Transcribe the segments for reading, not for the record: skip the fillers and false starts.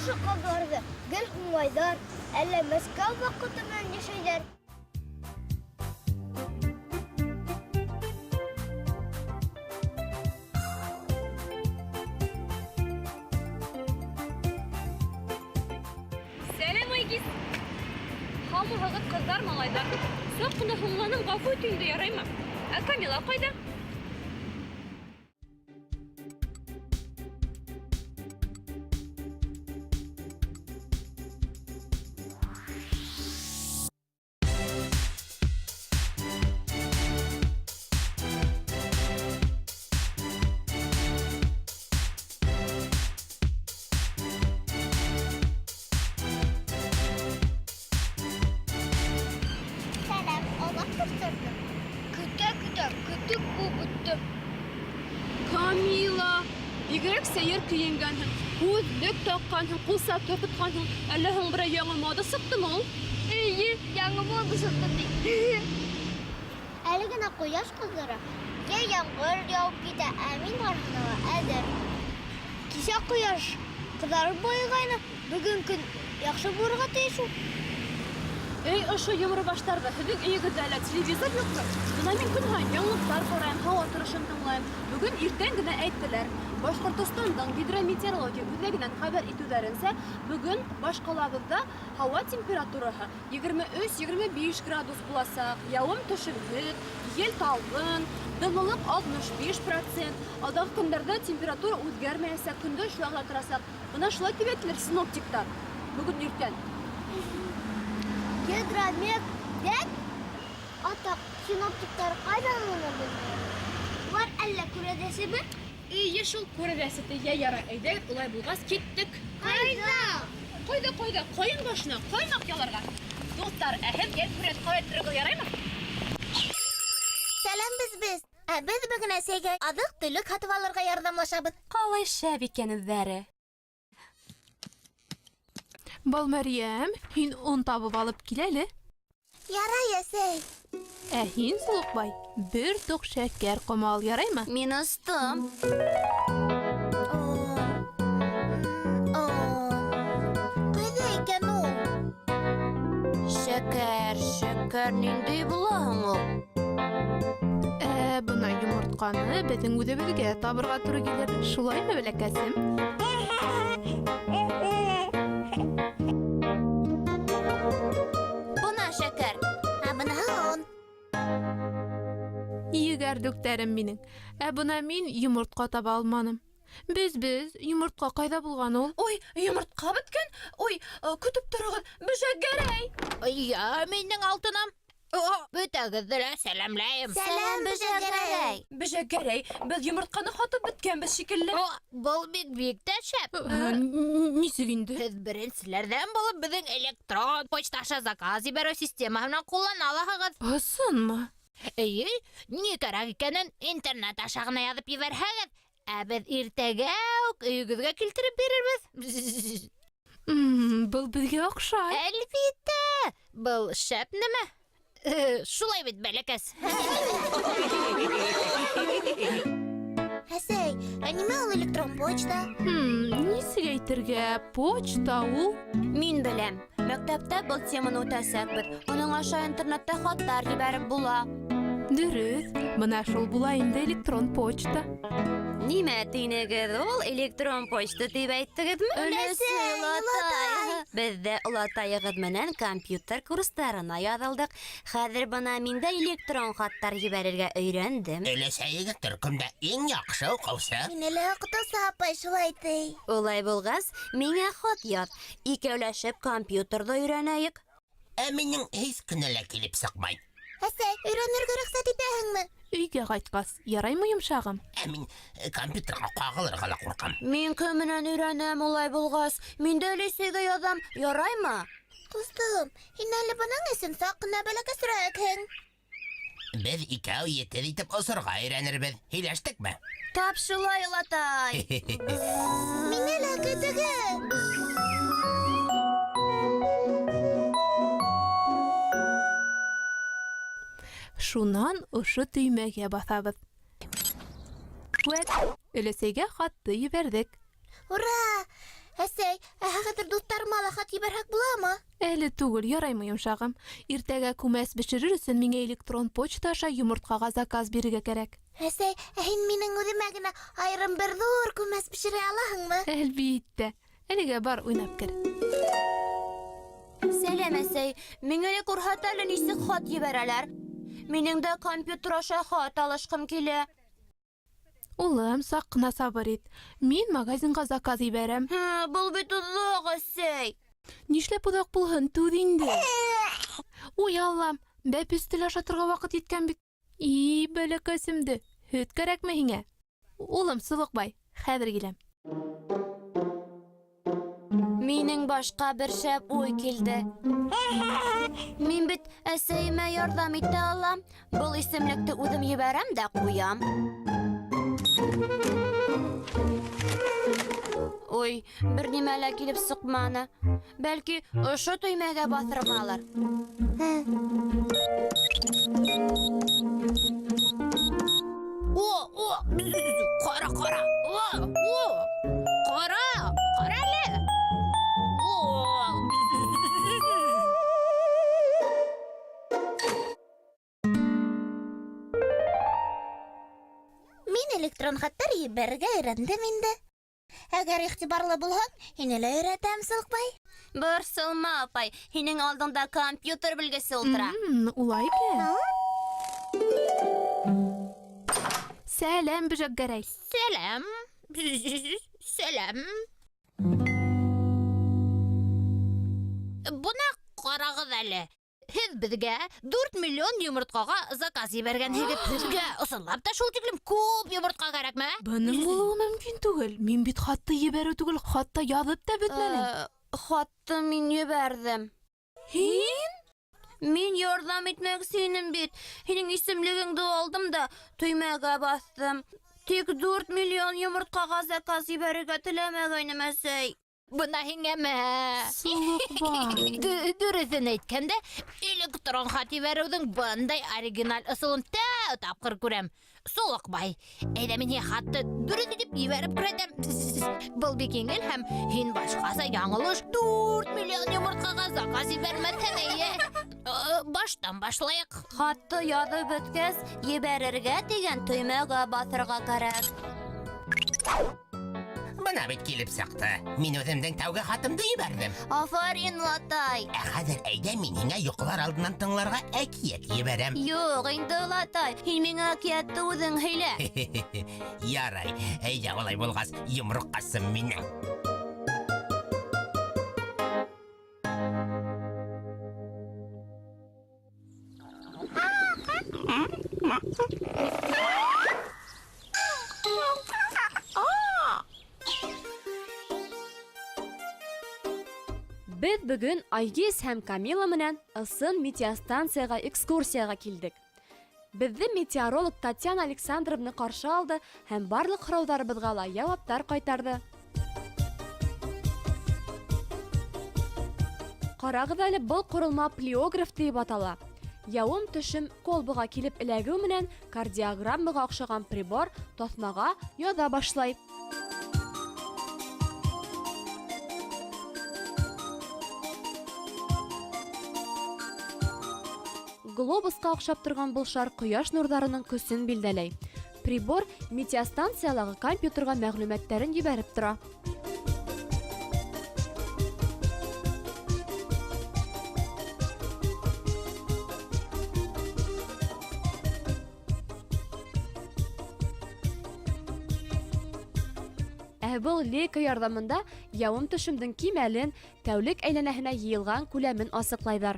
ошо ҡыҙҙарҙы гел һуңлайҙар, әллә Мәскәү ваҡыты менән йәшәйҙәр? Сәләм, Айгиз! Һаумыһығыҙ, ҡыҙҙар, малайҙар! Саҡ ҡына һуңланым, ғәфү ит инде, яраймы? Ә Камила ҡайҙа? Сәләм, оҙаҡ көттөрҙөм. Көтә-көтә көтөк булып бөттөм. Камила, бигерәк сәйер кейенгәнһең. Күҙлек таҡҡанһың, ҡул сатыр тотҡанһың. Әллә һуң берәй яңы мода сыҡтымы ул? Эйе, яңы мода сыҡты ти. Әле генә ҡояш ҡыҙҙыра, йә ямғыр яуып китә, ә мин барыһына ла әҙер. Кисә ҡояш ҡыҙарып байығайны, бөгөн көн яҡшы булырға тейеш ул. Эй, ошо йомро баштарҙы, һеҙҙең өйөгөҙҙә әллә телевизор юҡмы? Бына мин көн һайын яңылыҡтар ҡарайым, һауа торошон тыңлайым. Бөгөн иртән генә әйттеләр, Башҡортостандың гидрометеорология үҙәгенән хәбәр итеүҙәренсә, бөгөн башҡалабыҙҙа һауа температураһы 23-25 градус буласаҡ, яуым-төшөмһөҙ, ел талғын, дымлылыҡ 65 процент. Алдағы көндәрҙә температура үҙгәрмәйәсәк, көндөҙ шулай ғына торасаҡ. Бына шулай тип әйттеләр синоптиктар бөгөн иртән. Гидромет Атаҡ, синоптиктар ҡайҙан уны белмәй? Улар әллә күрәҙәсеме? Эйе шул, күрәҙәсе ти. Йә, ярай, әйҙәгеҙ, улай булғас, киттек. Ҡайҙа? Ҡайҙа, ҡайҙа? Ҡайын башына, ҡаймаҡ яларға. Дуҫтар, ә һеҙ йәл ҡарай тороғоҙ, яраймы? Сәләм, без-без. Ә беҙ бөгөн әсәйгә аҙыҡ-түлек һатып алырға ярҙамлашабыҙ. Ҡалай шәп икән үҙҙәре. Балмәрйәм, һин он табып алып кил әле. Ярай, әсәй. Ә һин, Сулыҡбай, бер тоҡ шәкәр ҡомо ал, яраймы? Мин остом. Ҡайҙа икән ул? Шәкәр, шәкәр ниндәй була һуң ул? Ә бына йомортҡаны беҙҙең үҙебеҙгә табырға тура килер. Шулаймы, бәләкәсем? Бына шәкәр. Ә быныһы он. Егәрдүктәрем минең. Ә бына мин йомортҡа таба алманым. Без-без, йомортҡа ҡайҙа булған ул? Ой, йомортҡа бөткән. Ой, көтөп тороғоҙ, Бөжәк Гәрәй. Я, минең алтыным. Бөтәгеҙҙе лә сәләмләйем. Сәләм, Бөжәк Гәрәй. Бөжәк Гәрәй, беҙ йомортҡаны һатып бөткәнбеҙ шикелле. Был бик бик тә шәп. Нисек инде? Һеҙ беренселәрҙән булып беҙҙең электрон почта аша заказ ебәреү системаһы менән ҡуллана алаһығыҙ. Ысынмы? Эйе, ни кәрәк икәнен интернет аша ғына яҙып ебәрһәгеҙ, ә беҙ иртәгә үк өйөгөҙгә килтереп бирербеҙ. Был беҙгә оҡшай. Әлбиттә, был шәп нәмә. Шулай бит, бәләкәс. Әсәй, ә нимә ул электрон почта? Нисек әйтергә? Почта ул. Мин беләм. Мәктәптә был теманы үтәсәкбеҙ. Уның аша интернетта хаттар ебәреп була. Дөрөҫ. Бына шул була инде электрон почта. Нимә тинегеҙ ул? Электрон почта тип әйттегеҙме? Өләсәй, олатай. Беҙ ҙә олатайығыҙ менән компьютер курстарына яҙылдыҡ. Хәҙер бына мин дә электрон хаттар ебәрергә өйрәндем. Өләсәйегеҙ төркөмдә иң яҡшы уҡыусы. Мине лә уҡытыусы апай шулай ти. Улай булғас, миңә хат яҙ. Икәүләшеп компьютерҙы өйрәнәйек. Ә минең һис кенә лә килеп сыҡмай. Әсәй, өйрәнергә рөхсәт итәһеңме? Өйгә ҡайтҡас, яраймы йомшағым? Ә мин компьютерға ҡағылырға ла ҡурҡам. Мин кем менән өйрәнәм улай булғас? Мин дә өләсәйгә яҙам, яраймы? Ҡустым, һин әле бының өсөн саҡ ҡына бәләкәсерәкһең. Беҙ икәү етеҙ итеп осорға өйрәнербеҙ. Һөйләштекме? Тап шулай, олатай. Мине лә көтөгөҙ. Шунан ошо төймәгә баҫабыҙ. Вәт, өләсәйгә хатты ебәрҙек. Ура! Әсәй, ә хәҙер ла хат ебәрһәк буламы? Әле түгел, яраймы, йомшағым. Иртәгә күмәс бешерер өсөн миңә электрон почта аша йомортҡаға заказ бирергә кәрәк. Әсәй, ә һин минең үҙемә генә айырым бер ҙур күмәс бешерә алаһыңмы? Әлбиттә. Әлегә бар, уйнап кер. Сәләм, әсәй. Миңә лә күрһәт әле нисек хат ебәрәләр. Минең дә компьютер аша хат алышҡым килә. Улым, саҡ ҡына сабыр ит. Мин магазинға заказ ебәрәм. Һы, был бит оҙаҡ, әсәй. Нишләп оҙаҡ булһын, түҙ инде. Уй, Аллам, бәпесте лә ашатырға ваҡыт еткән бит. И, бәләкәсемде, һөт кәрәкме һиңә? Улым, Сылыҡбай, хәҙер киләм. Минең башҡа бер шәп уй килде. Мин бит әсәйемә ярҙам итә алам. Был исемлекте үҙем ебәрәм дә ҡуям. Ой, бер нимә лә килеп сыҡманы. Бәлки, ошо төймәгә баҫырғалыр. О, о, ҡара, ҡара. О, о, ҡара, ҡара әле. О, Мин электрон хаттар ебәрергә өйрәндем инде. Әгәр иғтибарлы булһаң, һине лә өйрәтәм, Сылҡбай. Борсолма, апай, һинең алдыңда компьютер белгесе ултыра. Улай икән. Сәләм, Бөжәкгәрәй. Сәләм. Сәләм. Бына ҡарағыҙ әле. Һеҙ беҙгә 4 миллион йомортҡаға заказ ебәргәнһегеҙ. Һеҙгә ысынлап та шул тиклем күп йомортҡа кәрәкме? Бының булыуы мөмкин түгел. Мин бит хатты ебәреү түгел, хатта яҙып та бөтмәнем. Хатты мин ебәрҙем. Һин? Мин ярҙам итмәксе инем бит. Һинең исемлегеңде алдым да төймәгә баҫтым. Тик 4 миллион йомортҡаға заказ ебәрергә теләмәгәйнем, әсәй. Бына һиңә мә. Сылыҡбай. Дөрөҫөн әйткәндә, электрон хат ебәреүҙең бындай оригиналь ысулын тәү тапҡыр күрәм. Сулыҡбай, әйҙә мин һиңә хатты дөрөҫ итеп ебәреп күрһәтәм. Был бик еңел һәм һин башҡаса яңылыш 4 миллион йомортҡаға заказ ебәрмәҫһең, эйе. Баштан башлайыҡ. Хатты яҙып бөткәс, ебәрергә тигән төймәгә баҫырға кәрәк. Бына бит килеп сыҡты. Мин үҙемдең тәүге хатымды ебәрҙем. Афарин, Латай. Ә хәҙер әйҙә мин һиңә йоҡлар алдынан тыңларға әкиәт ебәрәм. Юҡ инде, Латай, һин миңә әкиәтте үҙең һөйлә. Ярай, әйҙә улай булғас, йомроҡҡасым минең. Беҙ бөгөн Айгиз һәм Камила менән ысын метеостанцияға экскурсияға килдек. Беҙҙе метеоролог Татьяна Александровна ҡаршы алды һәм барлыҡ һорауҙарыбыҙға ла яуаптар ҡайтарҙы. Ҡарағыҙ әле, был ҡоролма плеограф тиеп атала. Яуым төшөм колбаға килеп эләгеү менән кардиограммаға оҡшаған прибор таҫмаға яҙа башлай. Глобусҡа оҡшап торған был шар ҡояш нурҙарының көсөн билдәләй. Прибор метеостанциялағы компьютерға мәғлүмәттәрен ебәреп тора. Ә был лейка ярҙамында яуым төшөмдөң кимәлен, тәүлек әйләнәһенә йыйылған күләмен асыҡлайҙар.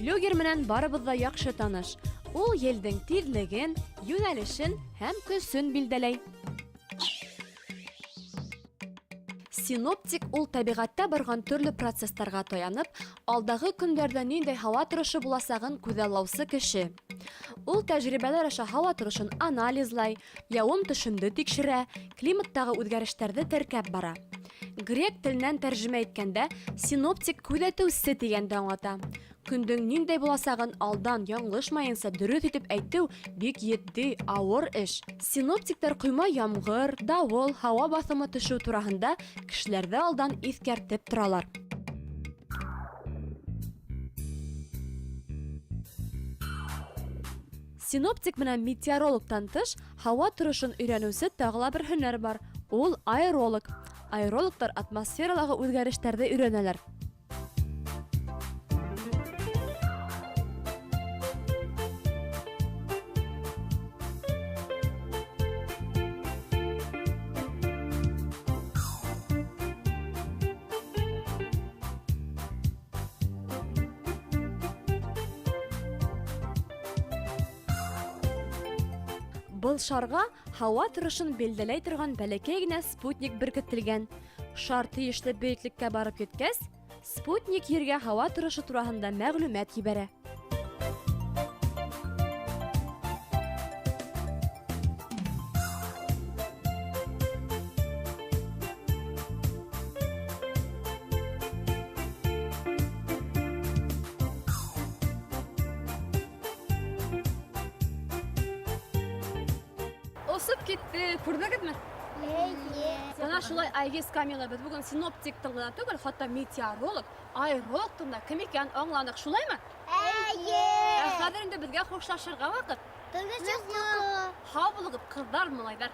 Флюгер менән барыбыҙ ҙа яҡшы таныш. Ул елдең тиҙлеген, йүнәлешен һәм көсөн билдәләй. Синоптик ул тәбиғәттә барған төрлө процесстарға таянып, алдағы көндәрҙә ниндәй һауа торошо буласағын күҙаллаусы кеше. Ул тәжрибәләр аша һауа торошон анализлай, яуым төшөмдө тикшерә, климаттағы үҙгәрештәрҙе теркәп бара. Грек теленән тәржемә иткәндә синоптик күҙәтеүсе тигәнде аңлата. Көндөң ниндәй буласағын алдан яңылышмайынса дөрөҫ итеп әйтеү бик етди, ауыр эш. Синоптиктар ҡойма ямғыр, дауыл, һауа баҫымы төшөү тураһында кешеләрҙе алдан иҫкәртеп торалар. Синоптик менән метеорологтан тыш һауа торошон өйрәнеүсе тағы ла бер һөнәр бар. Ул аэролог. Аэрологтар атмосфералағы үҙгәрештәрҙе өйрәнәләр. Был шарға һауа торошон билдәләй торған бәләкәй генә спутник беркетелгән. Шар тейешле бейеклеккә барып еткәс, спутник ергә һауа торошо тураһында мәғлүмәт ебәрә. Осоп китте, күрҙегеҙме? Эйе. Бына шулай Айгиз Камила, беҙ бөгөн синоптиктың ғына түгел, хатта метеоролог, аэрологтың да кем икәнен аңланыҡ, шулаймы? Эйе. Ә хәҙер инде беҙгә хушлашырға ваҡыт. Тыныс йоҡла. Һау булығыҙ, ҡыҙҙар, малайҙар.